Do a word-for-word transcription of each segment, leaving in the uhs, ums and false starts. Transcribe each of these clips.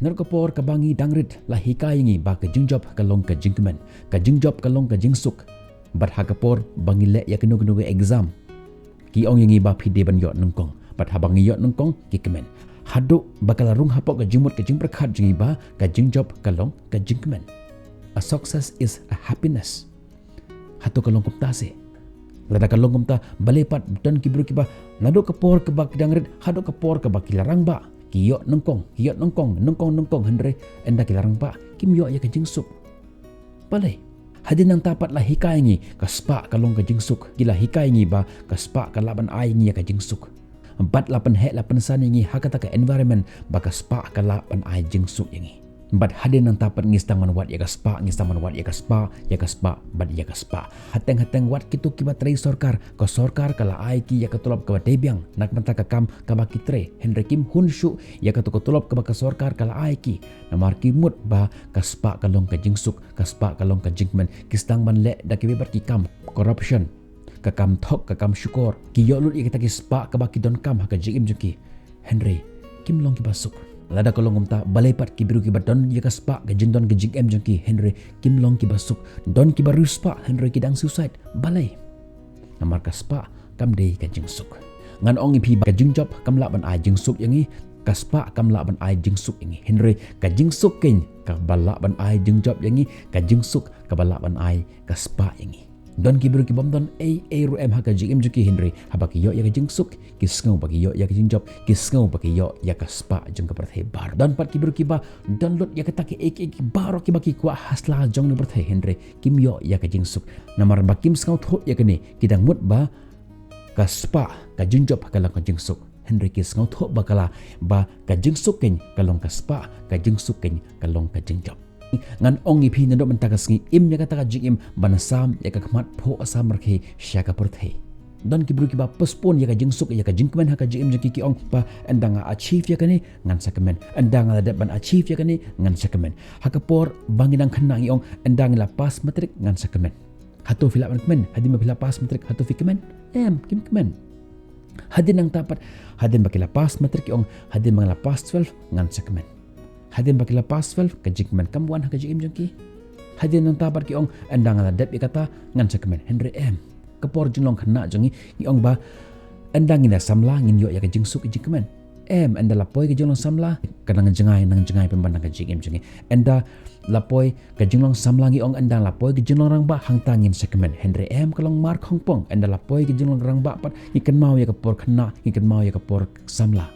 Naduh ka por kaba ngi dang rit la hikai ïa ngi ba ka jingjop ka long ka jingkmen, ka jingjop ka long ka jingsuk. Bad ha ka por ba ngi leh ïa kano kano ka exam, ki ong ïa ngi ba phi dei ban ïoh nyngkong. Bad haba ngi ïoh nyngkong, ki kmen. Haduh ba ka la rung hapoh ka jingmut ka jingpyrkhat jong ngi ba ka jingjop ka long ka jingkmen. A success is a happiness. Hato ka long kumta seh? Lada ka long kumta, balei pat don ki briew kiba naduh ka por kaba ki dang rit haduh ka por kaba ki la rangbah, ki ïoh nyngkong, ki ïoh nyngkong, nyngkong, nyngkong, hynrei ynda ki la rangbah, kim ïoh ïa ka jingsuk. Balei? Hadien nangta pat la hikai ïa ngi, ka spah ka long ka jingsuk. Ki la hikai ïa ngi ba ka spah ka lah ban ai ïa ngi ïa ka jingsuk. Bad la pynheh la pynsan ïa ngi ha kata ka environment ba ka spah ka lah ban ai jingsuk ïa ngi. Bad hadien nangta pat ngi sdang ban wad ïa ka spah, ngi sdang ban wad ïa ka spah, ïa ka spah, bad ïa ka spah. Hateng hateng wat kito kiba trei sorkar, ka sorkar ka la ai ki ïa ka tulop kaba dei biang na ka bynta ka kam kaba ki trei. Hynrei kim hun shuh ïa kato ka tulop kaba ka sorkar ka la ai ki. Namar ki mut ba ka spah ka long ka jingsuk, ka spah ka long ka jingkmen. Ki sdang ban leh da kiwei pat ki kam corruption, ka kam thok, ka kam shukor. Ki ïoh lut ïa kita ki spah kaba ki donkam ha ka jingim jong ki. Hynrei kim long kiba suk. Lada ka long kumta, balei pat ki briew kiba don ïa ka spah, ka jingdon ka jingem jong ki, hynrei kim long kiba suk? Don kiba riewspah, hynrei ki dang suicide. Balei? Namar ka spah kam dei ka jingsuk. Ngan ong ïa phi ba ka jingjop kam lah ban ai jingsuk ïa ngi, ka spah kam lah ban ai jingsuk ïa ngi. Hynrei ka jingsuk keiñ kaba lah ban ai jingjop ïa ngi, ka jingsuk kaba lah ban ai ka spah ïa ngi. Don ki briew ki bym don ei ei ruh em ha ka jingim jong ki, hynrei haba ki ïoh ïa ka jingsuk, ki sngew ba ki ïoh ïa ka jingjop, ki sngew ba ki ïoh ïa ka spah jong ka pyrthei baroh. Don pat ki briew kiba don lut ïa kata kiei kiei baroh kiba ki kwah ha sla jong ka pyrthei, hynrei kim ïoh ïa ka jingsuk. Namar ba kim sngewthuh ïa kane, ki dang mut ba ka spah, ka jingjop ka long ka jingsuk. Hynrei ki sngewthuh bakla ba ka jingsuk keiñ ka long ka spah, ka jingsuk keiñ ka long ka jingjop. Ngan ong ïa phi, naduh mynta ka sngi im ïa kata ka jingim ban sam ïa ka khmat phuh samrkhie sha ka pyrthei. Don ki briew kiba postpone ïa ka jingsuk, ïa ka jingkmen ha ka jingim jong ki, ki ong ba ynda nga achieve ïa kane ngan sa kmen. Ynda nga la dep ban achieve ïa kane ngan sa kmen. Ha ka por ba ngi dang khynnah ngi ong ynda ngi la pass matric ngan sa kmen. Hato phi lah ban kmen hadien ba phi la pass matric? Hato phi kmen? Em, kim kmen. Hadien nangta pat, hadien ba ki la pass matric ki ong hadien ba ngi la pass twelve ngan sa kmen. Hadien ba ki la pass twelve ka jingkmen kam wan ha ka jingim jong ki. Hadien nangta pat ki ong ynda nga la dep ïa kata ngan sa kmen. Hynrei em, ka por jinglong khynnah jong ngi, ngi ong ba ynda ngin ïa samla ngin ïoh ïa ka jingsuk, ka jingkmen. Em, ynda la poi ka jinglong samla, ka nang jngai, nang jngai pynban ha ka jingim jong ngi. Ynda la poi ka jinglong samla, ngi ong ynda la poi ka jinglong rangbah hangta ngin sa kmen. Hynrei em, ka long mar khongpong. Ynda la poi ka jinglong rangbah pat ngi kynmaw ïa ka por khynnah, ngi kynmaw ïa ka por samla.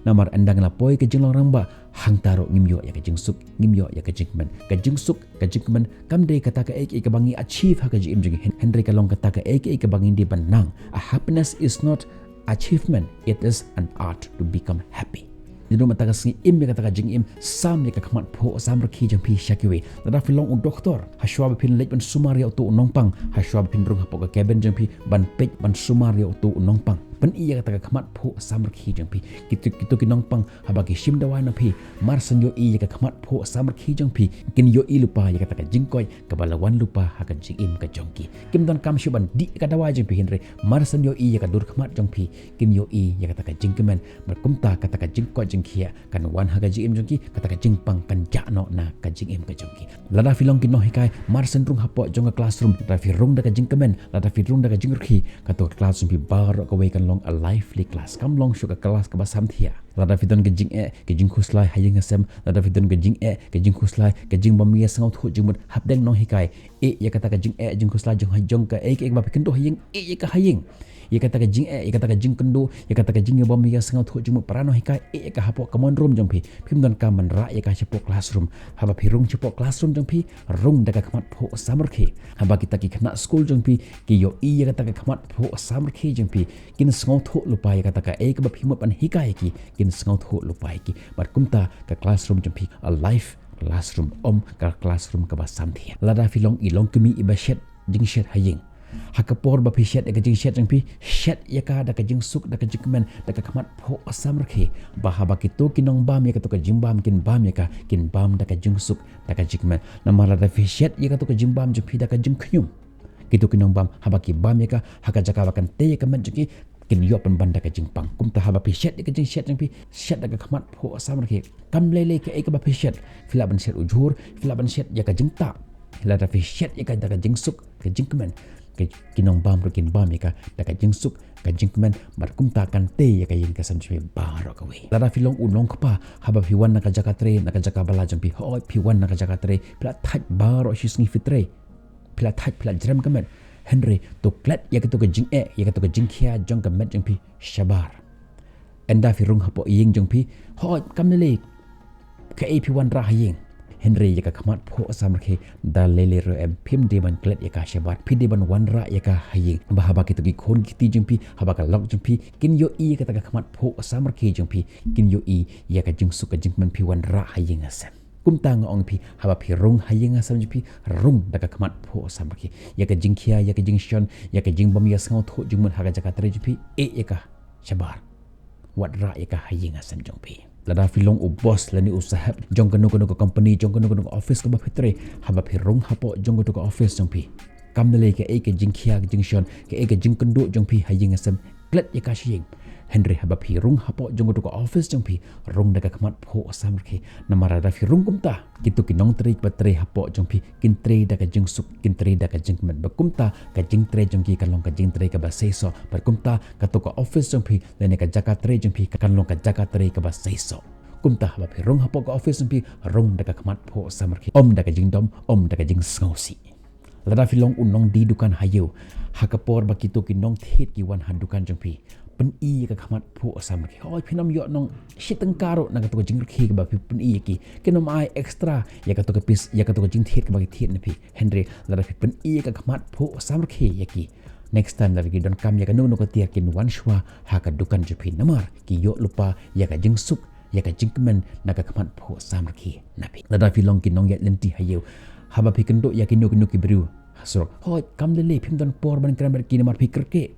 Namar ynda ngi la poi ka jinglong rangbah hangta ruh ngim ïoh ïa ka jingsuk, ngim ïoh ïa ka jingkmen. Ka jingsuk, ka jingkmen kam dei kata kaei kaei kaba ngi achieve ha ka jingim jong ngi, hynrei ka long kata kaei kaei kaba ngi dei ban nang. A happiness is not achievement, it is an art to become happy. Naduh mynta ka sngi im ïa kata ka jingim, sam ïa ka khmat phuh samrkhie jong phi sha kiwei. Lada phi long u doktor, ha shuwa ba phin leit ban sumar ïa uto u nongpang, ha shuwa ba phin rung hapoh ka cabin jong phi ban peit ban sumar ïa uto u nongpang, pyni ïa kata ka khmat phuh samrkhie jong phi. Kito, kito ki nongpang haba ki shim dawai na phi, mar shen ïohi ïa ka khmat phuh samrkhie jong phi, kin ïohi lypa ïa kata ka jingkoit kaba la wan lypa ha ka jingim ka jong ki. Kim donkam shuh ban dih ïa ka dawai jong phi, hynrei mar shen ïohi ïa ka dur khmat jong phi, kin ïohi ïa kata ka jingkmen. Bad kumta kata ka jingkoit jingkhiah kan wan ha ka jingim jong ki, kata ka jingpang kan jah noh na ka jingim ka jong ki. Lada phi long ki nonghikai, mar shen rung hapoh jong ka classroom, lada phi rung da ka jingkmen, lada phi rung da ka jingrkhie, kato ka class jong phi baroh kawei kan long a lively class. Kam long shuh ka class kaba samthiah. Lada phi don ka jingeh, ka jingkhuslai ha ïing ha sem, lada phi don ka jingeh, ka jingkhuslai, ka jingbym ïa sngewthuh jingmut, hapdeng nonghikai, eh ïa kata ka jingeh jingkhuslai jong ha, jong kaei kaei kaba phi kynduh ha ïing, eh ïa ka ha ïing. Ïa kata ka jingeh, ïa kata ka jingkynduh, ïa kata ka jing, ïa bym ïa sngewthuh jingmut para nonghikai, eh ïa ka hapoh common room jong phi. Phim donkam ban rah ïa ka shapoh classroom. Haba phi rung shapoh classroom jong phi, rung da ka khmat phuh samrkhie. Haba kita ki khynnah skul jong phi ki ïohi ïa kata ka khmat phuh samrkhie jong phi, kin sngewthuh lypa ïa kata kaei kaba phi mut ban hikai ïa ki, kin sngewthuh lypa ïa ki. Bad kumta ka classroom jong phi a live classroom, ym ka classroom kaba samthiah. Lada phi long i longkmie iba shet jingshet ha ïing, ha ka por ba phi shet ïa ka jingshet jong phi, shet ïa ka da ka jingsuk, da ka jingkmen, da ka khmat phuh samrkhie, ba haba kito ki nongbam ïa kato ka jingbam kin bam ïa ka, kin bam da ka jingsuk, da ka jingkmen. Namar lada phi shet ïa kato ka jingbam jong phi da ka jingkhñium, kito ki nongbam haba ki bam ïa ka, ha ka jaka ba kan tei ïa ka met jong ki, kin ïoh pynban da ka jingpang. Kumta haba phi shet ïa ka jingshet jong phi, shet da ka khmat phuh samrkhie. Kam lei lei kaei kaba phi shet, phi lah ban shet u jhur, phi lah ban shet ïa ka jingtah. Lada phi shet ïa ka da ka jingsuk, ka jingkmen, ka, ki nongbam ruh kin bam ïa ka da ka jingsuk, ka jingkmen, bad kumta kan tei ïa ka ïing ka sem jong phi baroh kawei. Lada phi long u nongkpa, haba phi wan na ka jaka trei, na ka jaka ba la jong phi, hooid phi wan na ka jaka trei, phi la thait baroh shi sngi phi trei, phi la thait, phi la jrem ka met. Hynrei to klet ïa kato ka jingeh, ïa kato ka jingkhia jong ka met jong phi shabar. Ynda phi rung hapoh ïing jong phi, hooid kam lei lei kaei phi wanrah ha ïing. Hynrei ïa ka khmat phuh samrkhie da lei lei ruh em phim dei ban klet ïa ka shabar, phi dei ban wanrah ïa ka ha ïing. Ba haba kito ki khun ki kti jong phi, haba ka lok jong phi kin ïohi ïa kata ka khmat phuh samrkhie jong phi, kin ïohi ïa ka jingsuk ka jingkmen phi wanrah ha ïing ha sem. Kumta nga ong phi, haba phi rung ha ïing ha sem jong phi, rung da ka khmat phuh samrkhie. Ïa ka jingkhia, ïa ka jingshon, ïa ka jingbym ïa sngewthuh jingmut ha ka jaka trei jong phi, eh ïa ka shabar. Wat rah ïa ka ha ïing ha sem jong phi. Lada phi long u boss lane u saheb jong kano kano ka company, jong kano kano ka office kaba phi trei, haba phi rung hapoh jong kato ka office jong phi, kam lei lei kaei ka jingkhia ka jingshon, kaei ka jingkynduh jong phi ha ïing ha sem, klet ïa ka sha ïing. Hynrei haba phi rung hapoh jong kato ka office jong phi, rung da ka khmat phuh samrkhie. Namar lada phi rung kumta, kito ki nongtrei ba trei hapoh jong phi kin trei da ka jingsuk, kin trei da ka jingkmen. Bad kumta ka jingtrei jong ki kan long ka jingtrei kaba seisoh. Bad kumta kato ka office jong phi lane ka jaka trei jong phi kan long ka jaka trei kaba seisoh. Kumta haba phi rung hapoh ka office jong phi, rung da ka khmat phuh samrkhie, ym da ka jingdom, ym da ka jingsngewsih. Lada phi long u nongdie dukan ha ïew, ha ka por ba kito ki nongthied ki wan ha dukan jong phi, pyni ïa ka khmat phuh samrkhie. Hooid phin ym ïoh nong shi tyngka ruh na kato ka jingrkhie kaba phi pyni ïa ki. Kin ym ai extra ïa kato ka pis, ïa kato ka jingthied kaba ki thied na phi. Hynrei lada phi pyni ïa ka khmat phuh samrkhie ïa ki, next time lada ki donkam ïa kano kano ka tiar kin wan shuwa ha ka dukan jong phi namar ki ïoh lypa ïa ka jingsuk, ïa ka jingkmen na ka khmat phuh samrkhie na phi. Lada phi long ki nongïaid lynti ha ïew, haba phi kynduh ïa kino kino ki briew ha surok, hooid kam lei lei phim don por ban kren bad ki namar phi kyrkieh.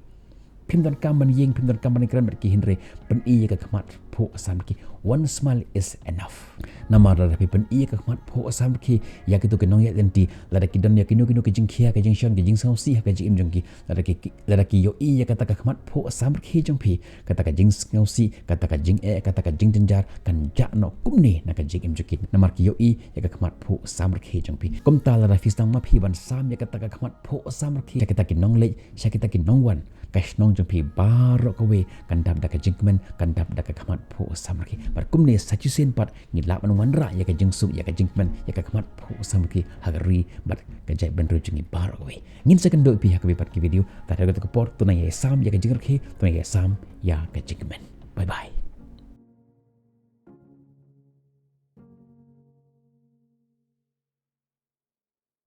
Phim donkam ban ïeng, phim donkam ban kren bad ki, hynrei pyni ïa ka khmat phuh samrkhie. One smile is enough. Namar lada phi pyni ïa ka khmat phuh samrkhie ïa kito ki nongïaid lynti, lada ki don ïa kino kino ki jingkhia, ki jingshon, ki jingsngewsih ha ka jingim jong ki, lada ki, lada ki ïohi ïa kata ka khmat phuh samrkhie jong phi, kata ka jingsngewsih, kata ka jingeh, kata ka jingjynjar kan jah noh kumne na ka jingim jong ki. Namar ki ïohi ïa ka khmat phuh samrkhie jong phi. Kumta lada phi sdang ma phi ban sam ïa kata ka khmat phuh samrkhie sha kita ki nongleit, sha kita ki nongwan, ka shnong jong phi baroh kawei kan dap da ka jingkmen, kan dap da ka khmat phuh samrkhie. Bad kumne sa shisien pat ngi lah ban wanrah ïa ka jingsuk, ïa ka jingkmen, ïa ka khmat phuh samrkhie ha ka ri bad ka jaitbynriew jong ngi baroh kawei. Ngin sa kynduh ïa phi ha kawei pat ka video. Kat haduh kato ka por, to nang ïa sam ïa ka jingrkhie, to nang ïa sam ïa ka jingkmen. Bye bye.